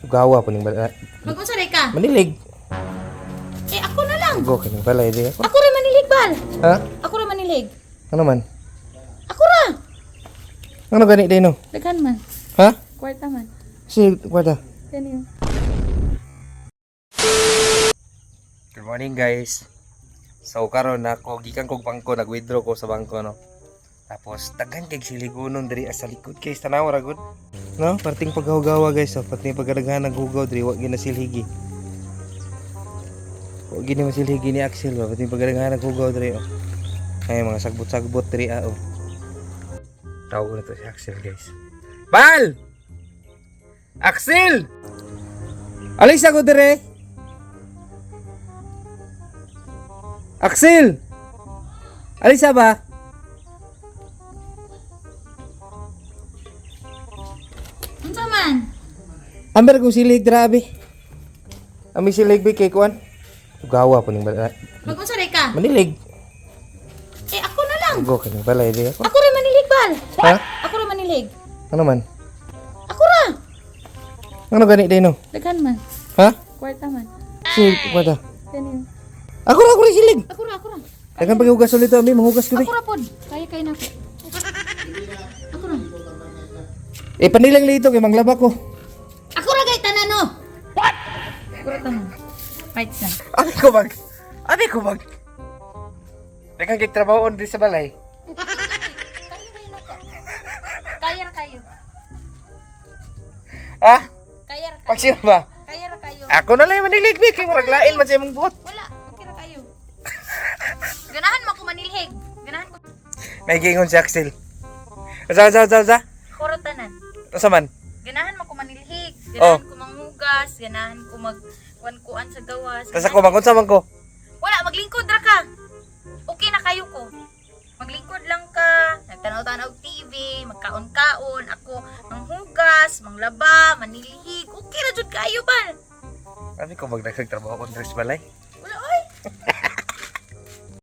Gawa po ning balay. Mag-unsa ray ka? Manilig. Eh, ako na lang. Go kining balay di ako. Ako ra manilig, bal. Ha? Ako ra manilig. Ano man? Ako ra. Ano gani day no? Daghan man. Ha? Kwarta man. Si kwarta. Kani. Good morning, guys. So karon ako gikan kog bangko, nag-withdraw ko sa bangko, no. Tapos daghan kay siligunon diri sa likod kay tanaw ra gud. No, parting paghugawa, guys, so parting pagdaghan naghugaw diri wa ginasilhigi. Wa gini masilhigi ni Axel ba, parting pagdaghan naghugaw diri oh. Ay mga sagbot-sagbot diri ah oh. Tawag ko na to si Axel, guys. Bal! Axel! Alis ako dire. Axel! Alisa ba? Unsa man? Amber kong silig grabe. Ami silig bi kay kuan. Gawa po ning balay. Mag-unsa ray ka? Manilig. Eh, ako na lang. Go kining balay di ako. Ako ra manilig, bal. Ha? Ako ra manilig. Ano man? Ako ra. Ano gani day no? Daghan man. Ha? Kwarta man. Si kwarta. Kani. Ako ra silig. Ako ra, ako ra. Daghang paghugas ulit ami, manghugas ko bi. Ako ra pod. Kaya kay nako. Ako ra. Eh panilang lito kay manglaba ko. Ako ra gay tanan no. What? Ako ra tanan. Fight na. Abi ko bag. Abi ko bag. Daghang kay trabaho diri sa balay. Kaya ra kayo. Ha? Kaya ra kayo. Pag sino ba? Kaya ra kayo. Ako na lang manilig bi kay murag lain man sa imong buot. Wala, okay ra kayo. Ganahan mo ko manilhig. Ganahan ko. May gingon si Axel. Asa asa asa asa? Ako ra tanan. Asa man? Ganahan mo ko manilhig. Oh. Ganahan ko manghugas, ganahan ko mag kuan sa gawas. Tas ako magunsa man ko. Wala, maglingkod ra ka. Okay na kayo ko. Maglingkod lang ka, nagtanaw-tanaw og TV, magkaon-kaon, ako manghugas, manglaba, manilhig. Okay ra jud kayo ba? Sabi ko mag nagtrabaho ko sa balay. Wala oy.